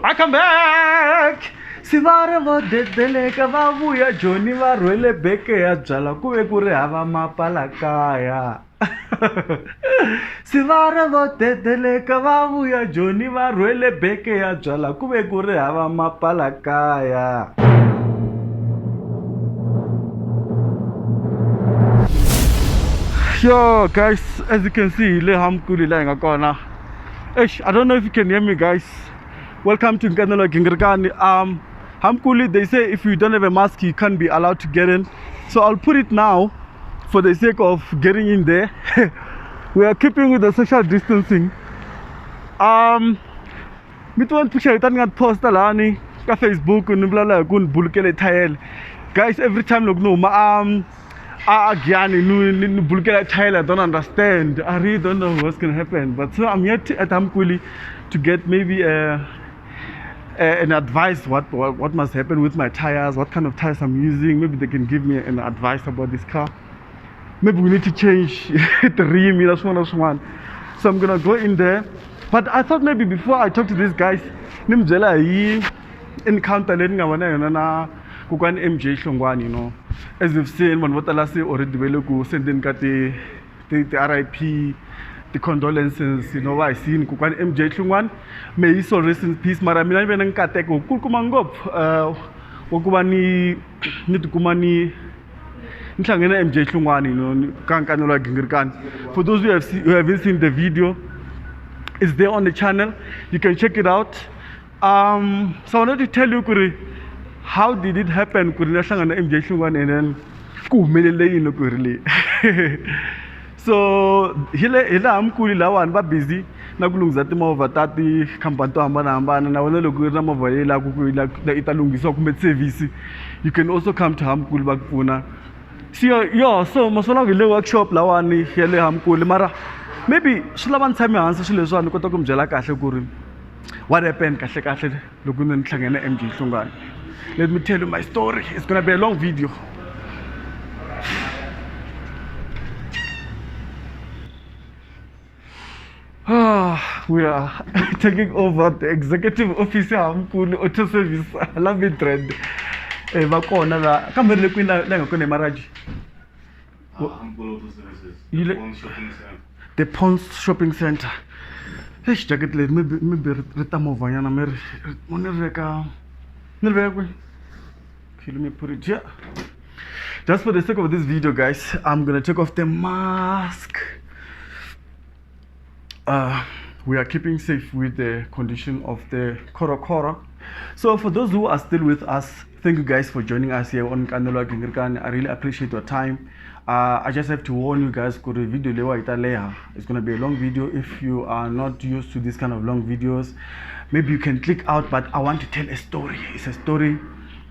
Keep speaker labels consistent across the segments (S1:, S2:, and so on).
S1: I come back. Sivara vo dedeleka va vuya Joni va rhwele beke ya byala ku ve ku ri hava mapa la kaya. Sivara vo dedeleka va vuya Joni va rhwele beke ya byala ku ve ku ri hava mapa la kaya. Yo guys, as you can see, le Hamkuli la hi nga kona. Eish, I don't know if you can hear me guys. Welcome to Nkanelo Gingirikani. Hamkuli, they say if you don't have a mask, you can't be allowed to get in. So I'll put it now for the sake of getting in there. We are keeping with the social distancing. Mi tiva picture leti ni nga ti posta lahani ka Facebook ni vulavula hi ku ni bulukele thayele. Guys, every time loko ni huma a Giyani ni bulukela thayele, I don't understand. I really don't know what's gonna happen. But so I'm here at Hamkuli to get maybe an advice what must happen with my tires, what kind of tires I'm using. Maybe they can give me an advice about this car. Maybe we need to change the rim, swin'wana na swin'wana. So I'm gonna go in there. But I thought maybe before I talk to these guys, ni mi byela hi encounter leyi ni nga va na yona na kokwani MJ Hlongwane. As you've seen, vanhu vo tala se already va le ku sendeni ka ti RIP, ti condolences, va hi siyini kokwani MJ Hlongwane. May his soul rest in peace. Mara mina ni ve na nkateko wu kulukumba ngopfu wa ku va ni tikuma ni hlangane na MJ Hlongwane, ka Nkanelo wa Gingirikani. For those who haven't seen the video, it's there on the channel. You can check it out. So I wanted to tell you kuri how did it happen kuri ni hlangana na MJ Hlongwane and then ku humelele yini loko hi ri le. So hi le Hamkuli lawani va busy na ku lunghisa timovha ta tikhampani to hambanahambana. Na wena loko u ri na movha leyi lavaka ku yi ta lunghisiwa kumbe service, you can also come to Hamkuli va ku pfuna. So maswona hi le workshop lawani ya le Hamkuli, mara maybe swi lava ni tshame hansi swilo leswiwani ni kota ku mi byela kahle ku ri what happened kahle kahle loko ni hlangane na MJ Hlongwane. Let me tell you my story. It's gonna be a long video. We are taking over the executive office ya Hamkuli Auto Service la Midrand. Va kona la kambe ri le kwini la nga kona hi Maraji?
S2: Hamkuli Auto Services.
S1: You
S2: The Ponds Shopping Center.
S1: The Ponds Shopping Center. Eish, jacket leri maybe ri ta movhanyana mi ri mo ni ri veka, ni ri veka kwihi? Okay, let me put it here. Just for the sake of this video, guys, I'm gonna take off the mask. We are keeping safe with the condition of the Korokoro. So for those who are still with us, thank you guys for joining us here on Nkanelo wa Gingirikani. I really appreciate your time. I just have to warn you guys, kuri video lewa ita leha. It's gonna be a long video. If you are not used to this kind of long videos, maybe you can click out, but I want to tell a story. It's a story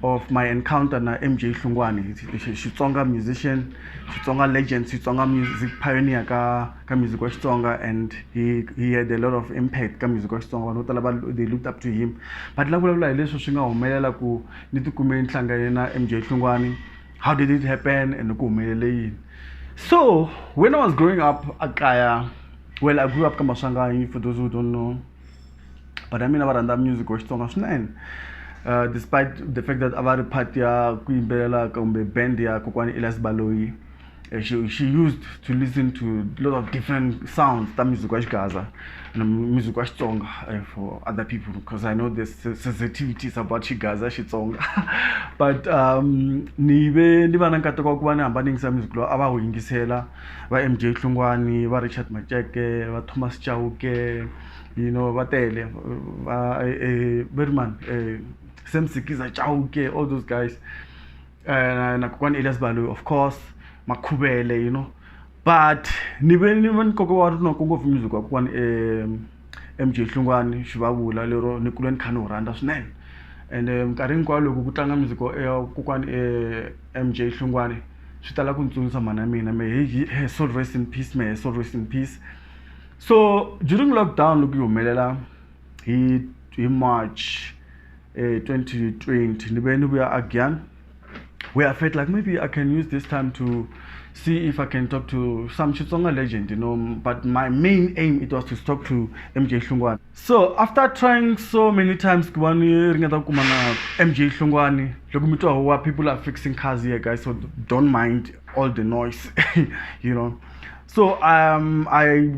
S1: of my encounter na MJ Hlongwane. Xitsonga musician, Xitsonga legend, Xitsonga music pioneer ka music wa Xitsonga, and he had a lot of impact ka music wa Xitsonga. Vanhu vo tala they looked up to him. But la vulavula hi leswi swi nga humelela ku ni tikume ni hlangane na MJ Hlongwane. How did it happen and ku humelele yini? So when I was growing up akaya, well, I grew up ka Maswanganyi, for those who don't know. But I mean, va rhandza music wa Xitsonga swinene. Despite the fact that a va ri part ya ku yimbelela kumbe band ya kokwani Elias Baloyi, she used to listen to a lot of different sounds ta music wa Xigaza and music wa Xitsonga, for other people, because I know there's sensitivities about Xigaza Xitsonga. But ni ve ni va na nkateko wa ku va ni hamba ni yingisa music lowu a va wu yingisela, va MJ Hlongwane, va Richard Macheke, va Thomas Chauke, va tele, va Berman, Sam Sikiza Chauke, all those guys. Na kokwani Elias Baloyi, of course, Makhubele. But ni ve ni va ni nkoka wa ri na ngopfu music wa kokwani MJ Hlongwane, Xivavula lero ni kule ni kha ni wu rhandza swinene. And minkarhi hinkwayo loko ku tlanga music wa kokwani MJ Hlongwane swi tala ku ni tsundzuxa mhana ya mina. May her soul rest in peace, may her soul rest in peace. So during lockdown loko yi humelela hi March 2020, ni ve ni vuya again, where I felt like maybe I can use this time to see if I can talk to some Xitsonga legend, you know. But my main aim, it was to talk to MJ Hlungwani. So after trying so many times ku va ni ringeta ku kuma na MJ Hlungwani, loko mi twa huwa, people are fixing cars here, guys, so don't mind all the noise, you know. So I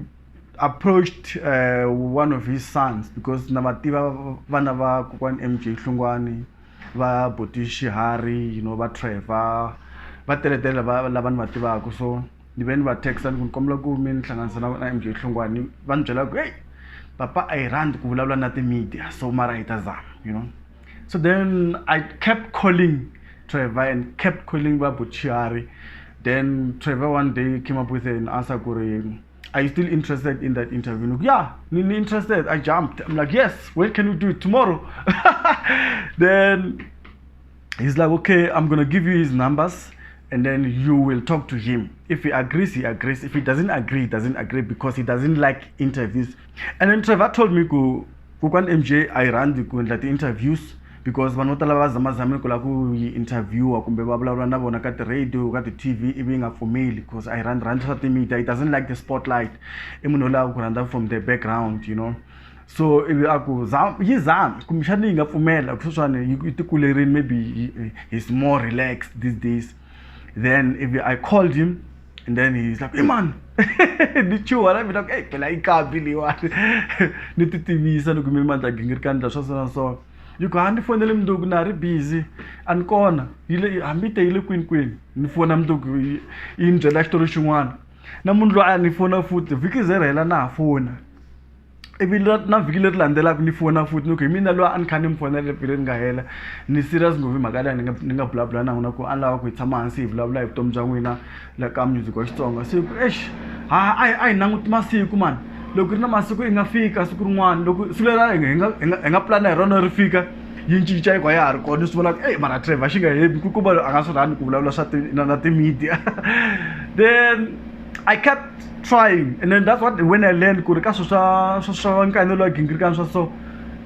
S1: approached one of his sons because na va tiva vana va kokwani MJ Hlungwani, va Boti Xiharhi, you know, va Trevor, va teletele va lava ni va tivaka. So ni ve ni va text ni ku ni kombela ku mi ni hlanganisa na MJ Hlungwani. Va ni byela ku hey, papa a yi rhandzi ku vulavula na ti-media, so mara hi ta zama, you know. So then I kept calling Trevor and kept calling va Boti Xiharhi. Then Trevor one day came up with an answer ku ri, are you still interested in that interview? Like, yeah, ni interested. I jumped. I'm like, yes, when can we do it? Tomorrow. Then he's like, okay, I'm going to give you his numbers and then you will talk to him. If he agrees, he agrees. If he doesn't agree, he doesn't agree, because he doesn't like interviews. And then Trevor told me, ku kokwani MJ a yi rhandzi ku endla ti-interviews because vanhu vo tala va zamazamile ku lava ku yi interviewa kumbe va vulavula na vona ka ti-radio, ka ti-TV, ivi yi nga pfumeli because a yi rhandzi, rhandzi swa ti-media. He doesn't like the spotlight. I munhu wo lava ku rhandza from the background, you know. So ivi a ku yi zami kumbexana yi nga pfumela ku sweswiwani yi tikulerini, maybe he's more relaxed these days. Then if I called him and then he's like, hey man, ni chuha la mina ku, hey, phela yi kambi leyiwani. Ni ti tivisa ni ku mi mandla gingirikani ndla swa so na so. Yi ku, ha ni fonele mundzuku na ha ri busy, a ni kona, yi le, hambi te yi le kwini kwini. Ni fona mundzuku yi ni byela xitori xin'wana. Na munhu loyi a ni fona futhi, vhiki ze ri hela na ha fona. Ivi na vhiki leri landzelaka ni fona futhi, ni ku hi mina loyi a ni kha ni mi fonela vhiki leri nga hela. Ni serious ngopfu hi mhaka leyi ni nga vulavula na n'wina ku a ni lava ku hi tshama hansi hi vulavula hi vutomi bya n'wina la ka music wa Xitsonga. Se ku, eish, ha, a hi languti masiku mani. Loko ri na masiku yi nga fika siku rin'wana, loko siku leri hi nga plan-a hi rona ri fika, yi cinca yi ku a ya ha ri kona. Swi vula ku, ey, mara Trevor xi nga hembi, ku kuma a nga swi rhandzi ku vulavula swa na ti-media. Then I kept trying, and then that's what when I learned ku ri ka swilo swa nkanelo wa gingirikani swa so,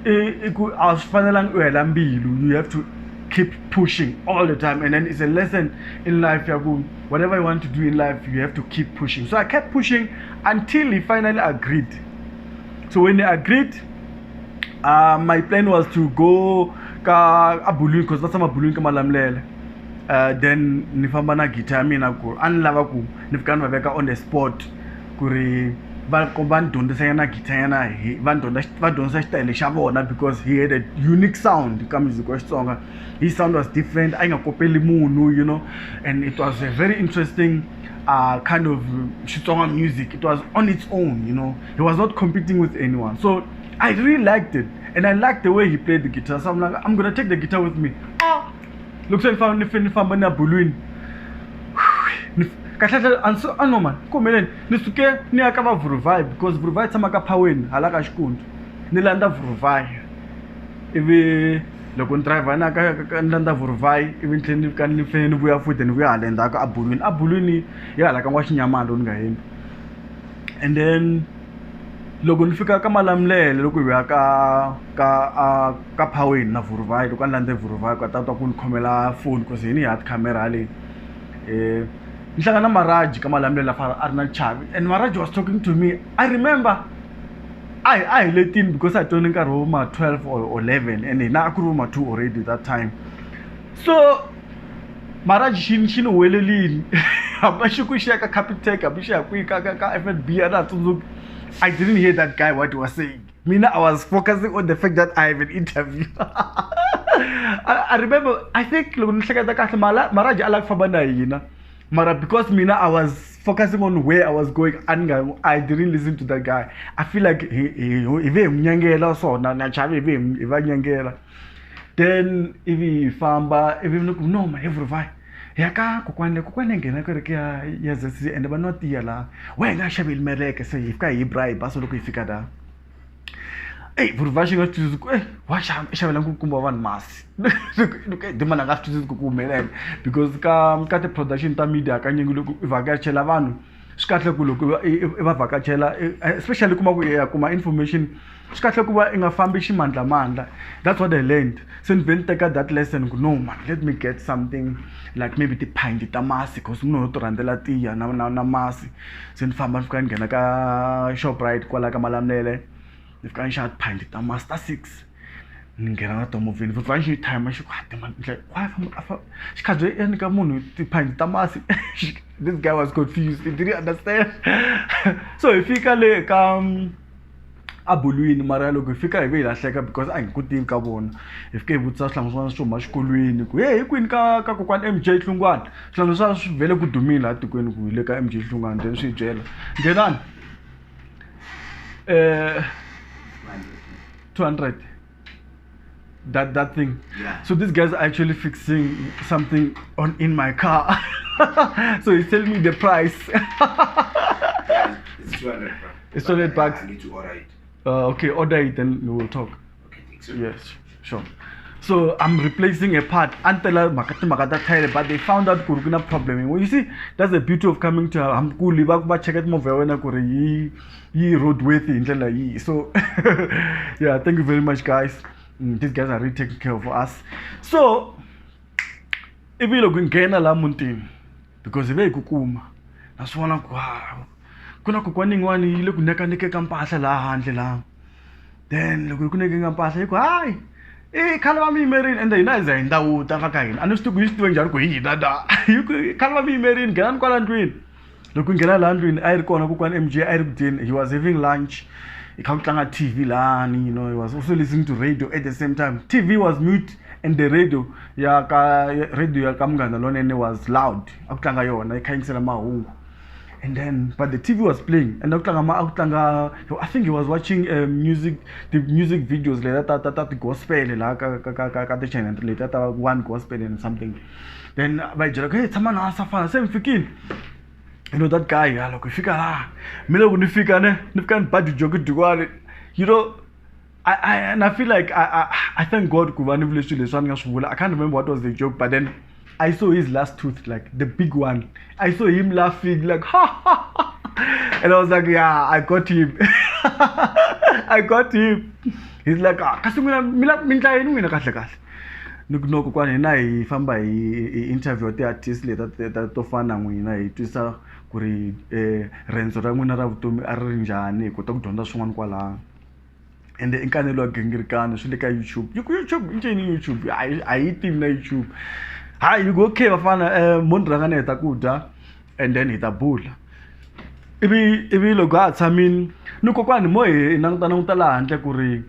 S1: i ku a swi fanelanga u hela mbilu. You have to keep pushing all the time, and then it's a lesson in life ya ku whatever you want to do in life, you have to keep pushing. So I kept pushing until he finally agreed. So when he agreed, my plan was to go ka a Bulwini, because va tshama Bulwini ka Malamulele. Then ni famba na guitar ya mina ku a ni lava ku ni fika ni va veka on the spot ku ri va va ni dyondzisa nyana guitar nyana, hi va ni dyondza, va dyondzisa xitayele xa vona, because he had a unique sound ka music wa Xitsonga. His sound was different, a yi nga kopeli munhu, you know, and it was a very interesting kind of Xitsonga music. It was on its own, you know. He was not competing with anyone. So I really liked it, and I liked the way he played the guitar. So I'm like, I'm going to take the guitar with me. Loko se ni ni famba ni ya Bulwini. Ni kahle kahle, a ni a no man, ku humeleni ni suke ni ya ka va Vuruvai, because Vuruvai tshama ka Phaweni hala ka Xikundzu. Ni landza Vuruvai, ivi loko ni driver ni ya ka ni landza Vuruvai, ivi ni tlhela ni fika ni fanele ni vuya futhi, ni vuya hala ndzhaku a Bulwini. A Bulwini hi hala ka N'waxinyamana loko ni nga hembi. And then loko ni fika ka Malamulele, loko hi vuya ka Phaweni na Vuruvai, loko a ni landze Vuruvai ku a ta twa ku ni khomela phone, because hi ni hard camera haleni. Ni hlangana na Maraji ka Malamulele a ri na Chavi, and Maraji was talking to me. I remember a hi letini because a hi tweni nkarhi wo ma 12 or 11, and hina a ku ri vo ma 2 already that time. So Maraji xi ni huwelelini, hambi xi ku xi ya ka Capitec, hambi xi ya kwihi ka FNB, a na ha tsundzuki. I didn't hear that guy what he was saying. Mina, I was focusing on the fact that I have an interview. I remember, I think loko ni hleketa kahle, Maraji a lava ku famba na hina. Mara because mina I was focusing on where I was going, I didn't listen to that guy. I feel like he ve hi n'wi nyangela swona, na chavi hi ve hi va nyangela. Then ivi hi famba, ivi ni ku no man, everybody ya ka kokwani, kokwani nghena kereke ya ZCC and va nwa tiya laha. Wa hi nga xaveli meleke, se hi fika hi braai hi basa loko hi fika laha. Ey, Vuruvai xi nga swi twisisi ku, ey, wa i xavela nkulukumba wa vanhu masi. Loko, ey, Dimani a nga swi twisisi ku ku humelela, because ka ti-production ta media hakanyingi loko i vhakachela vanhu Swi kahle ku loko i va vhakachela, especially kuma ku i ya kuma information, swi kahle ku va i nga fambi ximandlamandla. That's what I learned. Se ni vhe ni teka that lesson ku no man, let me get something like maybe tiphayinti ta masi, cause munhu wo ti rhandzela tiya na masi. Se ni famba ni fika ni nghena ka Shoprite kwalaya ka Malamulele, ni fika ni xava tiphayinti ta masi ta 6, ni nghena na tona movheni. Ni fika ni xi timer xi ku why xikhabye i nyika munhu tiphayinti ta masi. This guy was confused, he didn't understand. So hi fika le ka abulwini, mara loko hi fika hi ve hi lahleka because a hi ku tivi ka vona. Hi fike hi vutisa swihlangu swin'wana swo huma xikolweni ku hey, hi kwini ka kokwani MJ Hlungwane. Swihlangu swa swi vhele ku dumile laha tikweni ku hi le ka MJ Hlungwane, then swi hi byela nghenani 200 that thing.
S3: Yeah.
S1: So these guys are actually fixing something on in my car. So he's telling me the price.
S3: Yeah, it's 200 bro.
S1: It's 200 bucks.
S3: I need to order it.
S1: Okay, order it and we will talk.
S3: Okay, thanks.
S1: Yes, sure. So I'm replacing a part until makata tile, but they found out ku ri na problem. Well, you see, that's the beauty of coming to Hamkuli. Va va check movha ya wena ku ri yi roadworthy hi ndlela yihi. So yeah, thank you very much, guys. These guys are really taking care of us. So ivi loko hi nghena laha mutini, because hi ve hi ku kuma, na swi vona ku ku na kokwani yin'wani yi le ku nekaneke ka mpahla laha handle laha. Then loko yi ku nekeni ka mpahla yi ku hayi, i khale va mi yimerile, ende hina hi za hi ndawuta va ka hina. A ni swi tivi ku yi swi tive njhani ku hi hina na. Yi ku khale va mi yimerile, nghenani kwala ndlwini. Loko hi nghena laha ndlwini a yi ri kona kokwani MJ, a yi ri ku dyeni. He was having lunch. Hi kha ku tlanga TV lahani, he was also listening to radio at the same time. TV was mute and the radio ya ka radio ya ka Munghana Lonene was loud. A ku tlanga yona yi kha yingisela mahungu. And then, but the TV was playing, and I think he was watching music, the music videos like that, that, that, the gospel, la, ka, ka, ka, ka, ka, the channel, like that, that one gospel and something. Then, by Jero, hey, tshama na safana, same fikini. You know that guy, ya, loko hi fika la, mina loko ni fika ne, ni fika ni ba tijoke dikwane, you know, I, and I feel like I thank God ku va ni vule swilo leswi a ni nga swi vula. I can't remember what was the joke, but then I saw his last tooth, like the big one. I saw him laughing like ha ha ha, and I was like, yeah, I got him. I got him. He's like, kasi n'wina mi la mi ndla yini n'wina kahle kahle? Ni ku no kokwani hina hi famba hi interview ti-artist leti ta to fana na n'wina, hi twisa ku ri riendzo ra n'wina ra vutomi a ri ri njhani, hi kota ku dyondza swin'wana kwalano. Ende i nkanelo wa gingirikani swi le ka YouTube. Yi ku YouTube i ncini YouTube? A yi tivi na YouTube. Hayi, yi ku okay vafana, mo ni rhanga ni heta ku dya and then hi ta bula. Ivi loko ha ha tshamile ni kokwani mo hi languta languta laha handle ku ri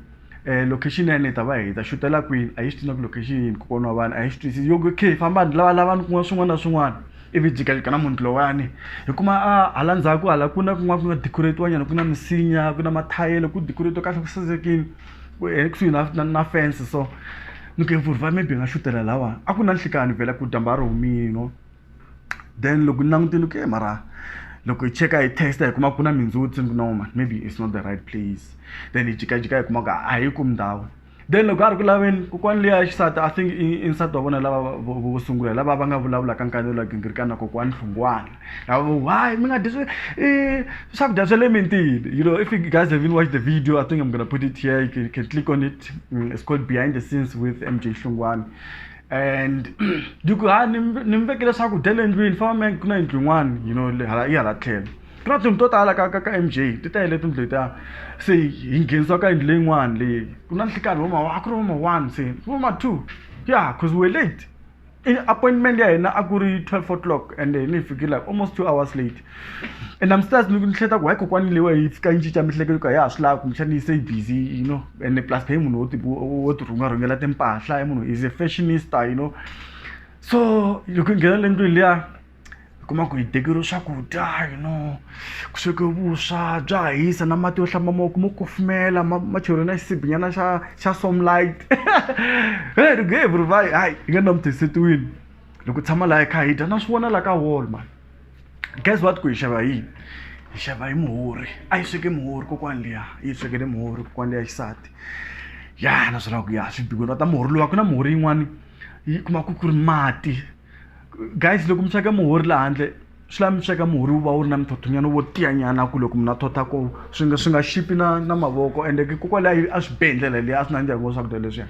S1: location ya hina hi ta va hi ta xutela kwini, a hi swi tivi na ku location yini kokwana wa vanhu a hi swi twisisi. Yo okay fambani lava lavani kun'wana swin'wana na swin'wana. Ivi jikajika na munhu lowani hi kuma a hala ndzhaku hala ku na kun'wana ku nga decorate-iwa nyana, ku na misinya, ku na mathayele, ku decorate-iwa kahle ku sasekile, ku ekusuhi na fence. So ni ku vurha maybe hi nga xutela lahawani, a ku na nhlikani vhela ku dyambu a ri humile, you know. Then loko ni langutile ku mara loko hi cheka hi test-a hi kuma ku na mindzhuti, ni ku no man, maybe it's not the right place. Then hi jikajika hi kuma ku a hi kumi ndhawu. Then loko a ri ku laveni kokwani liya ya xisati, I think i nsati wa vona lava vo sungula lava va nga vulavulaka nkanelo wa gingirikani na kokwani Hlungwane, lava vo why mi nga dyi swakudya swa le mitini. You know, if you guys haven't watched the video, I think I'm going to put it here, you can click on it. It's called Behind the Scenes with MJ Hlungwane. And yi ku ha ni mi vekele swakudya le ndlwini, famba mi ku na yindlu yin'wana, you know, le hala yi hala tlhelo. Ku na tindlu to tala ka MJ, ti tele tindlu letiya. Se hi nghenisiwa ka yindlu leyin'wana leyi ku na nhlikani vo ma, a ku ri vo ma 1 se vo ma 2, yeah, because we were late. I appointment ya hina a ku ri 12 o'clock and then hi fikile like almost 2 hours late. And I'm still ni hleketa ku why kokwani leyiwa yi fika yi cinca miehleketo ku a ya ha swi lavi, kumbexana yi se yi busy, you know. And plus phe munhu wo ti rhungarhungela timpahla, i munhu is a fashionista, you know. So loko hi nghena le ndlwini liya hi kuma ku hi dekeriwe swakudya, you know, ku swekiwe vuswa bya ha hisa na mati yo hlamba mavoko mo kufumela, ma cheriwe na xisibinyana xa Somlight. Hey, ni ku hey bro, hayi hi nga na mutesetiwini. Loko tshama laha hi kha hi dya na swi vona la ka wall man. Guess what, ku hi xava yini? Hi xava hi muhorhi. A yi sweke muhorhi kokwani liya, yi swekele muhorhi kokwani liya xisati. Ya na swona ku ya swi bikiwe ta muhorhi luwa, ku na muhorhi yin'wani yi kuma ku ku ri mati. Guys, loko mi sweka muhorhi laha handle Swi lava mi sweka murhi wu va wu ri na mithotonyana wo tiyanyana ku loko munhu a thotha ko swi nga xipi na mavoko. Ende kokwalaho a swi be hi ndlela leyi, a swi nandziha ngopfu swakudya leswiya.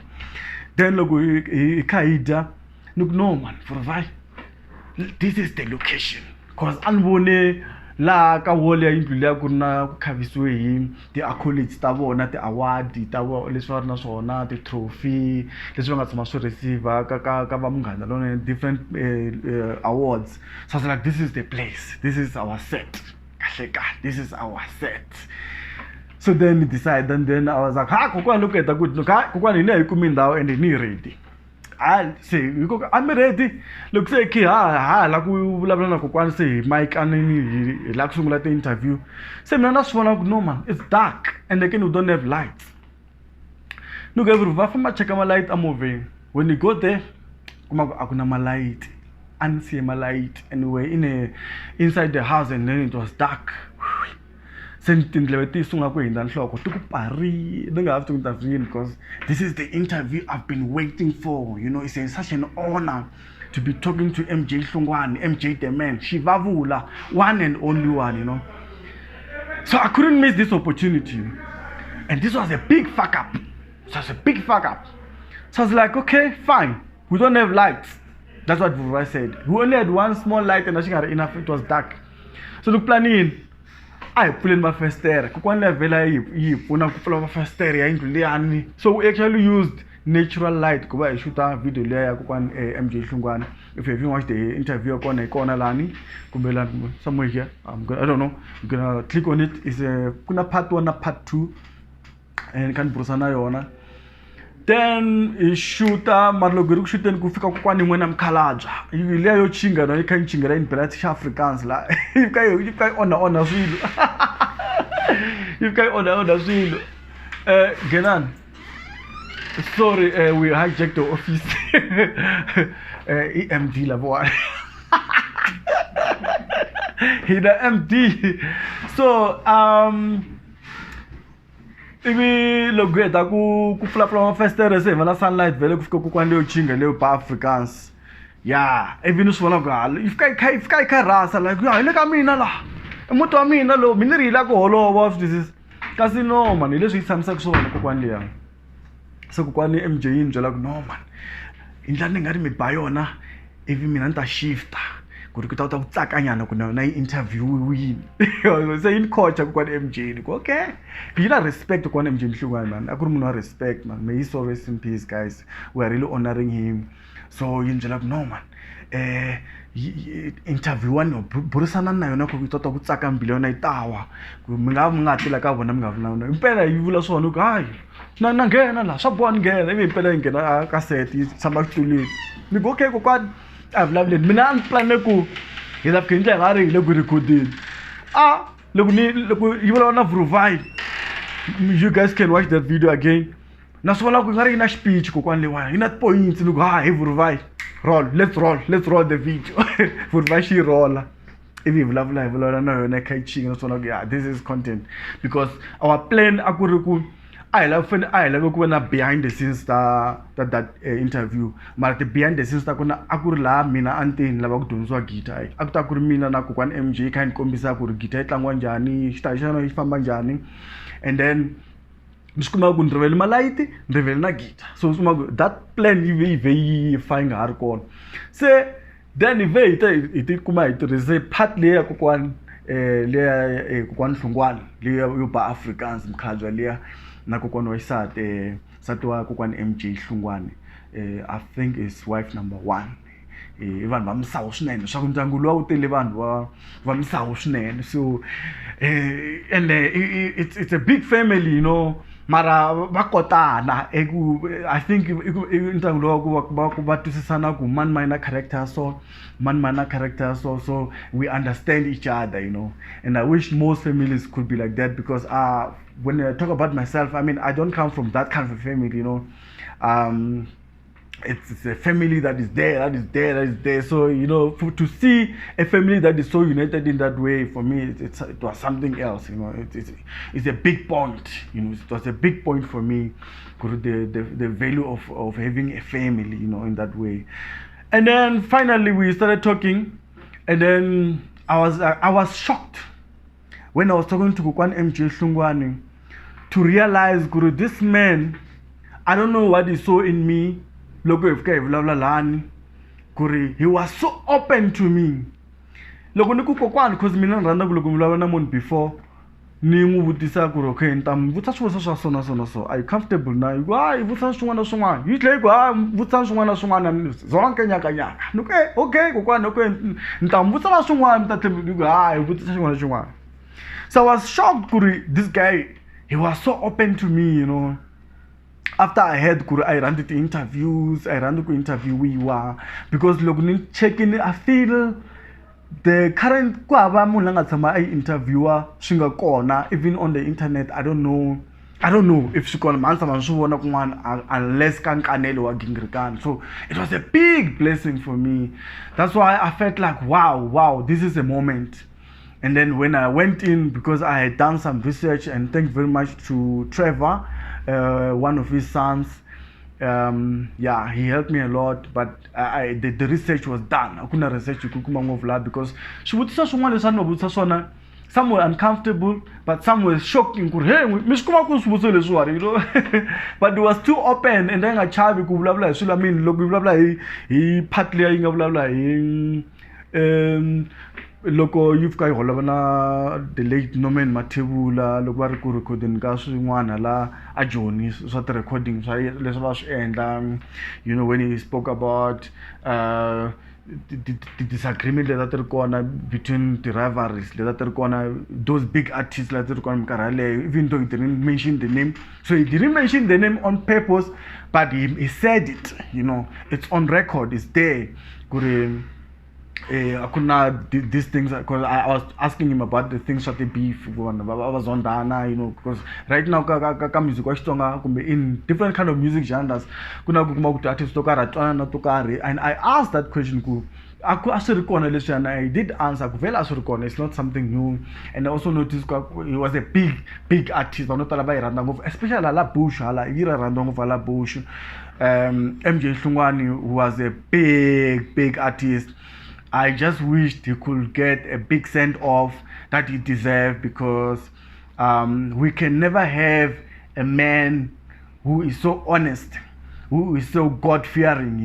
S1: Then loko hi kha hi dya, ni ku, "No man, Vuruvai, this is the location," cause a ni vone laha ka wall ya yindlu liya ku ri na ku khavisiwe hi ti-accolades ta vona, ti-award ta leswi va ri na swona, ti-trophy leswi va nga tshama swi receive ka va Munghana Lonene, different awards. So I was like, "This is the place, this is our set." Kahle kahle, this is our set. So then we decide, and then I was like, "Ha, kokwani, loko heta ku ha kokwani, hi ne hi kumi ndhawu and ni ready." Ha, se hi ku a mi ready. Loko se khi ha la ku vulavula na kokwani, se hi mayikanini, hi lava ku sungula ti-interview. Se mina na swi vona ku, no man, it's dark and again we don't have lights. Ni ku every va famba cheka malayiti emovheni. When you go there, kuma ku a ku na malayiti, a ni siye malayiti and we were in a inside the house and then it was dark. Se tindleve ti sungula ku hindza nhloko, ti ku pari ni nga ha swi tivi ku ta yini, because this is the interview I've been waiting for. It's such an honor to be talking to MJ Hlungwani, MJ the man, xivavula, one and only one. So I couldn't miss this opportunity, and this was a big fuck up. It was a big fuck up. So I was like, "Okay, fine, we don't have lights." That's what Vuruvai said. We only had one small light and a xi nga ri enough, it was dark. So loko plan yini? A hi pfuleni mafestere. Kokwani leya vhela yi hi pfuna ku pfula mafestere ya yindlu liyani. So we actually used natural light ku va hi xuta video liya ya kokwani MJ Hlungwani. If you haven't watched the interview ya kona, hi kona lani kumbe lani, somewhere here. I don't know, I'm gonna click on it. Is a ku na part 1 na part 2 and kha ni burisana na yona. Then hi xuta, mara loko hi ri ku xuteni, ku fika kokwani yin'wana ya mukhalabya liya yo chinga na yi kha yi chingela yi ni bela xa Afrikaans la, yi fika yi onha onha swilo, yi fika yi onha onha swilo. Nghenani, sorry, we hijacked the office. I MD lavawani, hi na MD. So ivi loko hi heta ku pfulapfula mafestere, se hi vona sunlight vhele, ku fika kokwani leyo chinga leyo ba Afrikaans ya. Ivi ni swi vona ku ha yi fika yi kha yi fika yi kha yi rhasa like, "Ya, hi le ka mina laha, i muti wa mina lowu." Mina ri yi la ku holova, wa swi twisisa, kasi no man, hi leswi yi tshamisaka swona kokwani liya. Se kokwani MJ yi ni byela ku, "No man, hi ndlela ni nga ri mi ba yona, ivi mina ni ta shifta ku ri ku ta kota ku tsakanyana ku na yona yi interview-wini." Se yi ni coacha kokwani MJ. Ni ku, "Okay." Yi na respect kokwani MJ Mhlungwane, man. A ku ri munhu wa respect, man. May he so rest in peace, guys. We are really honoring him. So yi ni byela ku, "No man, interview wani burisana na yona ku yi tota ku tsaka, mbilu ya yona yi ta wa ku mi nga tila ka vona, mi nga vi na yona." Impela yi vula swona ku, "Hayi, na nghena laha, swa boha ni nghena." Ivi impela yi nghena ka set, yi tshama xitulwini. Ni ku, "Okay kokwani, a hi vulavuleni." Mina a ni plane ku hi ta fika hi ndlela nga ri hi le ku rhekhodeni. A loko ni loko yi vulavula na Vuruvai, you guys can watch that video again. Na swi vona ku nga ri yi na xipichi kokwani leyiwani, yi na ti-points. Ni ku, "Ha, hi Vuruvai, roll, let's roll, let's roll the video." Vuruvai xi yi rola, ivi hi vulavula na yona kha yi chinga. Naswona ku, yeah, this is content, because our plan a ku ri ku a hi lava fane a hi lave ku va na behind the scenes ta that interview. Mara ti behind the scenes ta kona a ku ri laha mina a ni te ni lava ku dyondzisiwa guitar. A ku ta ku ri mina na kokwani MJ kha ni kombisa ku ri guitar yi tlangiwa njhani, xitayi xa yona yi famba njhani. And then ni swi kuma ku ni rivele malayiti, ni rivele na guitar. So swi kuma ku that plan yi ve yi fa, yi nga ha ri kona. Se then hi ve hi ti kuma hi tirhise part leyi ya kokwani leya kokwani Hlungwani leya yo ba Afrikaans, mukhalabye liya na kokwani wa xisati, nsati wa kokwani MJ Hlungwani, I think is wife number one. I vanhu va misawu swinene, swa ku ndyangu luwa wu tele vanhu va misawu swinene. So and it's a big family. Mara va kotana eku I think i ndyangu lowa ku va twisisana ku mani mani na character, so mani mani na character, so we understand each other. And I wish most families could be like that, because when I talk about myself, I mean, I don't come from that kind of a family. It's a family that is there, that is there, that is there. So, to see a family that is so united in that way, for me, it was something else. It's a big point. It was a big point for me, the value of having a family, in that way. And then finally, we started talking, and then I was shocked when I was talking to Kokwan MJ Hlungwani to realize kuri this man, I don't know what he saw in me loko hi fika hi vulavula lani, kuri he was so open to me. Loko ni ku kokwani, cause mina ni rhandza ku loko ni vulavula na munhu before ni n'wi vutisa ku ri okay, ni ta mi vutisa swivutiso swa so na so na so, are you comfortable na? Yi ku hayi, vutisa swin'wana na swin'wana. Yi tlhela yi ku hayi, vutisa swin'wana na swin'wana zonke, nyakanyaka. Ni ku e okay kokwani, okay, ni ta mi vutisa na swin'wana, mi ta tlhela yi ku hayi, vutisa xin'wana na xin'wana. So I was shocked kuri this guy, he was so open to me after I heard kuri I rhandzi ti-interviews, I rhandzi ku interviewiwa, because loko ni checkini, I feel the current ku hava munhu la nga tshama a yi interviewa swi nga kona, even on the internet. I don't know if swi kona, mhani tshama ni swi vona kun'wana unless ka Nkanelo wa Gingirikani. So it was a big blessing for me. That's why I felt like, wow, this is a moment. And then when I went in, because I had done some research, and thank you very much to Trevor, one of his sons. Yeah, he helped me a lot, but the research was done. A ku na research ku kuma ngopfu laha, because swivutiso swin'wana leswi a ni va vutisa swona, some were uncomfortable, but some were shocking ku ri hey, mi swi kuma ku swivutiso leswiwani. But it was too open and a nga chavi ku vulavula hi swilo. I mean, loko yi vulavula hi part liya yi nga vulavula hi loko yi fika yi holova na the late Norman Mathebula, loko va ri ku recordeni ka swin'wana la a Joni swa ti-recording swa leswi va swi endla, when he spoke about ti-disagreement leti a ti ri kona between ti-rivalries leti a ti ri kona, those big artists leti ti ri kona minkarhi yaleyo, even though he didn't mention the name. So he didn't mention the name on purpose, but he said it. It's on record, it's there ku ri a ku na these things, because I was asking him about the things swa ti-beef, ku vanhu va zondana, because right now ka music wa Xitsonga kumbe in different kind of music genres, ku na ku kuma ku ti-artist to karhi a twanana na to karhi. And I asked that question ku a ku a swi ri kona leswiyana. I did answer ku vhele a swi ri kona, it's not something new. And I also noticed ku he was a big, big artist, vanhu vo tala va yi rhandza ngopfu, especially hala Bush, hala yi ra rhandza ngopfu hala Bush. MJ Hlungwani was a big, big artist. I just wished he could get a big send off that he deserved, because we can never have a man who is so honest, who is so God fearing,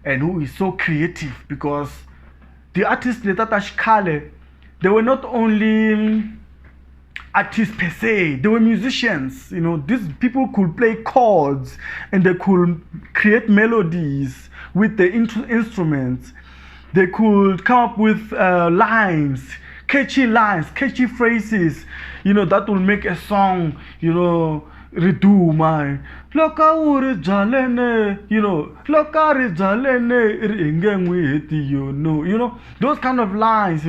S1: and who is so creative, because the artists leta ta xikhale, they were not only artists per se, they were musicians. These people could play chords and they could create melodies with the instruments. They could come up with lines, catchy lines, catchy phrases, that will make a song, riduma. Loko wu ri byalene, loko ri byalene, ri hi nge n'wi heti, those kind of lines.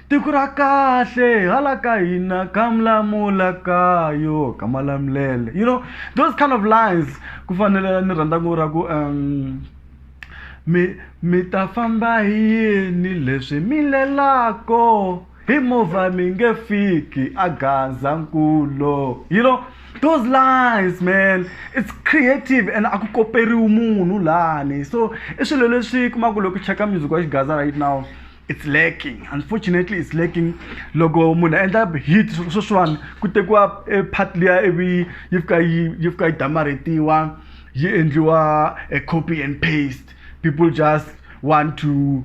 S1: Tiko ra kahle hala ka hina ka Mlamula kayo ka Malamulele, those kind of lines. Ku fanele ni rhandza ku ra ku mi ta famba hi yini leswi mi lelako hi movha, mi nge fiki a Gazankulu. Those lines, man, it's creative and a ku koperiwi munhu lani. So i swilo leswi kumaka loko cheka music wa Xigaza right now, it's lacking. Unfortunately, it's lacking. Loko munhu a endla hit sweswiwani, ku tekiwa e part liya, ivi yi fika yi damarhetiwa, yi endliwa a copy and paste. People just want to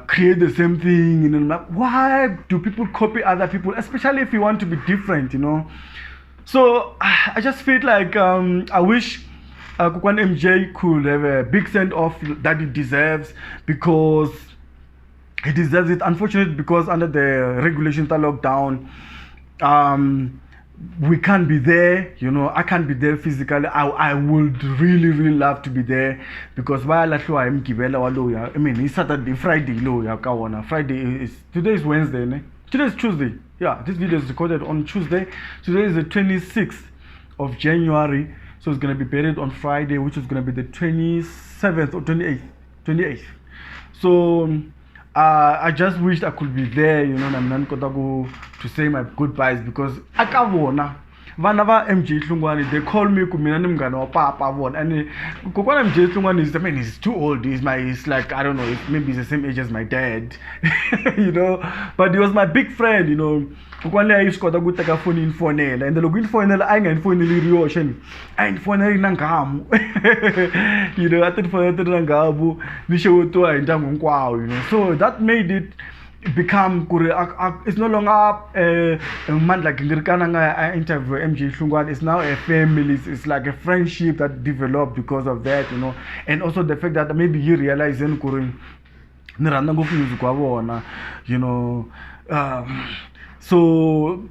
S1: create the same thing. And I'm like, why do people copy other people, especially if you want to be different? So I just feel like I wish Kokwan MJ could have a big send off that he deserves, because he deserves it. Unfortunately, because under the regulations, the lockdown, we can't be there. I can't be there physically. I would really, really love to be there, because va ya lahliwa hi Mugqivela wa lowuya. I mean, hi Saturday, Friday lowuya ka wona. Friday is today, is Wednesday, ne? Today is Tuesday. Yeah, this video is recorded on Tuesday. Today is the 26th of January, so it's gonna be buried on Friday, which is gonna be the 27th or 28th. 28th. So I just wished I could be there, na mina ni kota ku to say my goodbyes, because a ka vona Vana va MJ Hlungwani, they call me ku mina ni munghana wa papa vona. And kokwana MJ Hlungwani is, I mean, he's too old. He's like, I don't know, if maybe he's the same age as my dad, you know. But he was my big friend, you know. Kokwana leyi a yi swi kota ku teka foni yi ni fonela, ende loko yi ni fonela a yi nga ni foneli yi ri yoxe ni, a yi ni fonela yi ri na nghamu. You know, a ti ni fonela ti ri na nghamu, ni xewetiwa hi ndyangu hinkwawo, you know. So that made it become ku ri it's no longer Mandla Gingirikani a nga ya a interview MJ Hlungwani. It's now a family. It's like a friendship that developed because of that, you know. And also the fact that maybe he realizing ku ri ni rhandza ngopfu music wa vona, you know. So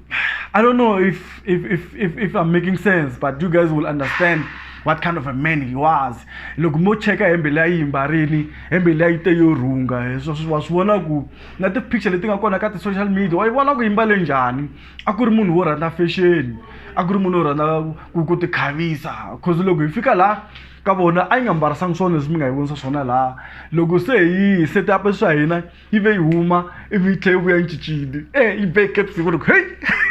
S1: I don't know if I'm making sense, but you guys will understand what kind of a man he was. Loko mo cheka hembe leyi a yi mbarini, hembe leyi yi te yo rhunga, wa swi vona ku na ti-picture leti nga kona ka ti-social media wa yi vona ku yi mbale njhani. A ku ri munhu wo rhandza fashion, a ku ri munhu wo rhandza ku ti khavisa, cause loko hi fika laha ka vona a yi nga mbarisangi swona leswi mi nga yi vonisa swona laha. Loko se hi set up swa hina, yi ve yi huma ivi yi tlhela yi vuya yi cincile, yi be caps ku ri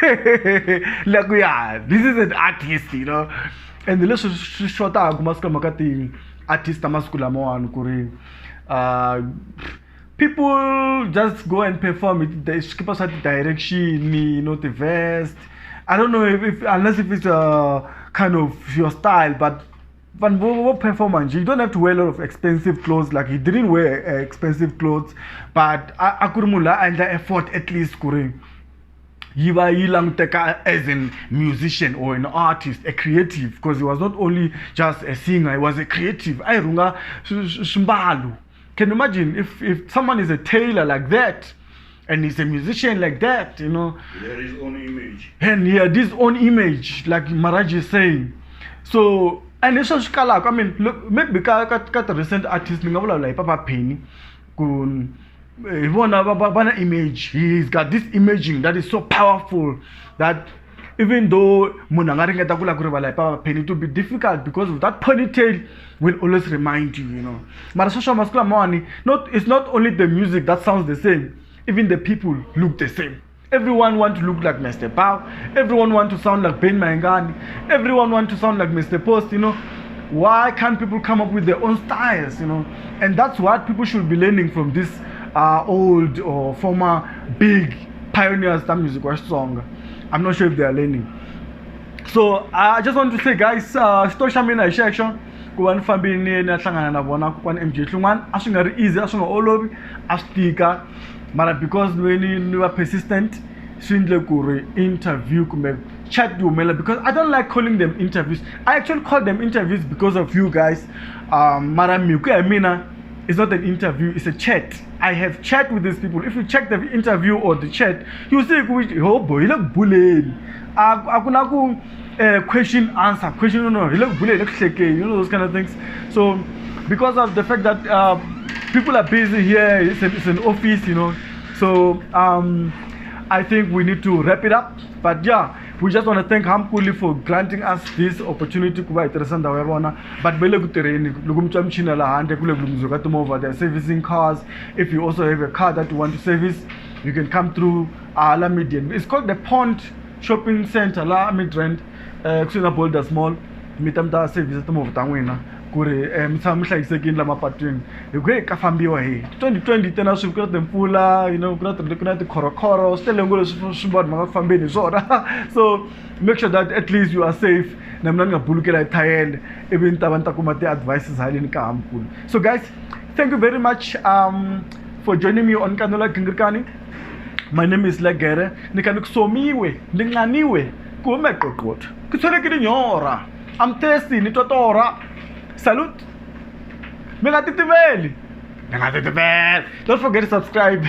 S1: hey, la ku ya, this is an artist, you know. And leswi swi xotaka masiku lama ka ti-artist ta masiku lamawani ku ri people just go and perform with the swikipa swa ti-direction, you know, ti-vest. I don't know if unless if it's a kind of your style, but vanhu vo performa njhe, you don't have to wear a lot of expensive clothes. Like he didn't wear expensive clothes, but a ku ri munhu loyi a endla effort at least ku ri yi va yi languteka as a musician or an artist, a creative, because he was not only just a singer, he was a creative. A yi rhunga swimbalo. Can you imagine if someone is a tailor like that and he's a musician like that, you know?
S2: He had his own image.
S1: And he had his own image, like Maharaj is saying. So, and leswi swi kalaka, I mean, look, maybe ka the recent artist, ni nga vulavula hi Papa Penny, ku hi vona va na image. He's got this imaging that is so powerful that even though munhu a nga ringeta ku lava ku rivala hi Papa Penny, it will be difficult because of that ponytail will always remind you, you know. Mara sweswo masiku lamawani, not, it's not only the music that sounds the same, even the people look the same. Everyone want to look like Mr. Pow. Everyone want to sound like Ben Mayengani. Everyone want to sound like Mr. Post, you know. Why can't people come up with their own styles, you know? And that's what people should be learning from this old or former big pioneers that music was song. I'm not sure if they are learning. So I just want to say, guys, xitori xa mina hi xexo, ku va ni fambile ni ye ni ya hlangana na vona kokwana MJ Hlungwani, a swi nga ri easy, a swi nga olovi, a swi tika. Mara because ni va persistent, swi endle ku ri interview kumbe chat yi humelela, because I don't like calling them interviews. I actually call them interviews because of you guys. Mara mi ku ya hi mina, it's not an interview, it's a chat. I have chat with these people. If you check the interview or the chat, you see ku ho boy, hi le ku buleni. A ku na ku question answer, question no, no, hi le ku buleni, hi le ku hlekeni, you know, those kind of things. So because of the fact that people are busy here, it's an office, you know. So I think we need to wrap it up. But we just want to thank Hamkuli for granting us this opportunity ku va hi tirhisa ndhawu ya vona. But va le ku tirheni, loko mi twa michini laha handle ku le ku lunghisiwa ka timovha, they are servicing cars. If you also have a car that you want to service, you can come through la Midrand. It's called the Pond Shopping Center la Midrand, kusuhi na Boulders Mall. Mi ta mi ta service timovha ta n'wina ku ri mi tshama mi hlayisekile la mapatwini. Hi ku ka fambiwa hi 2020 tena swi ku na timpfula, you know, ku na ti, ku na tikhorokhoro, swi tele ngopfu leswi swi vanhu va nga ku fambeni hi swona. So make sure that at least you are safe. Na mina ni nga bulukela hi thayele ivi ni ta va ni ta kuma ti-advices haleni ka Hamkulu. So guys, thank you very much for joining me on Kanola Gingirikani. My name is Legere. Ni kha ni ku somiwe, ni nganiwe, ku hume qoqotho. Ke tshwere ke dinyora. I'm thirsty, ni twa torha. Salute. Mi nga titimeli. Mi nga titimeli. Don't forget to subscribe.